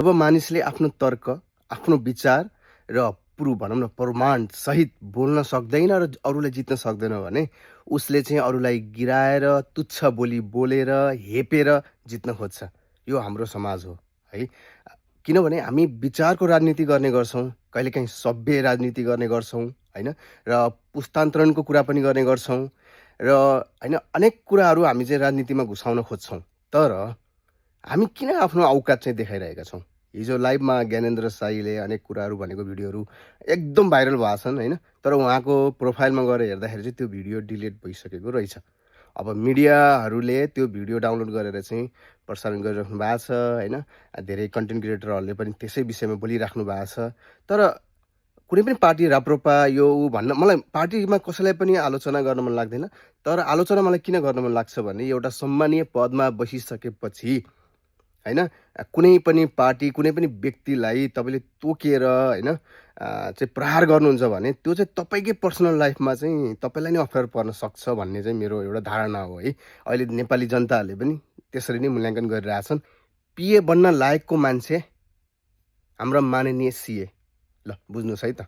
जब मानिसले आफ्नो तर्क, आफ्नो विचार र भनौँ न प्रमाण सहित बोल्न सक्दैन र अरूलाई जित्न सक्दैन भने उसले चाहिँ अरूलाई गिराएर, तुच्छ बोली बोलेर, हेपेर जित्न खोज्छ। यो हाम्रो समाज हो, है। किनभने हामी विचारको राजनीति गर्ने गर्छौँ, कहिलेकाहीँ सभ्य राजनीति गर्ने गर्छौँ, होइन? र पुस्तान्तरणको कुरा पनि गर्ने गर्छौँ र होइन अनेक कुराहरू हामी चाहिँ राजनीतिमा घुसाउन खोज्छौँ। तर हामी किन आफ्नो औकात चाहिँ देखाइरहेका छौँ? हिजो लाइभमा ज्ञानेन्द्र साईले अनेक कुराहरू भनेको भिडियोहरू एकदम भाइरल भएको छन्, होइन? तर उहाँको प्रोफाइलमा गएर हेर्दाखेरि चाहिँ त्यो भिडियो डिलिट भइसकेको रहेछ। अब मिडियाहरूले त्यो भिडियो डाउनलोड गरेर चाहिँ प्रसारण गरिराख्नु भएको छ, होइन? धेरै कन्टेन्ट क्रिएटरहरूले पनि त्यसै विषयमा बोलिराख्नु भएको छ। तर कुनै पनि पार्टी राप्रपा यो ऊ भन्न मलाई पार्टीमा कसैलाई पनि आलोचना गर्न मन लाग्दैन। तर आलोचना मलाई किन गर्न मन लाग्छ भने एउटा सम्मानीय पदमा बसिसकेपछि होइन कुनै पनि पार्टी कुनै पनि व्यक्तिलाई तपाईँले तोकेर होइन चाहिँ प्रहार गर्नुहुन्छ भने त्यो चाहिँ तपाईँकै पर्सनल लाइफमा चाहिँ तपाईँलाई नै अप्ठ्यारो पर्न सक्छ भन्ने चाहिँ मेरो एउटा धारणा हो, है। अहिले नेपाली जनताहरूले पनि त्यसरी नै मूल्याङ्कन गरिरहेछन्। पिए बन्न लायकको मान्छे हाम्रा माननीय सिए, ल बुझ्नुहोस् है त।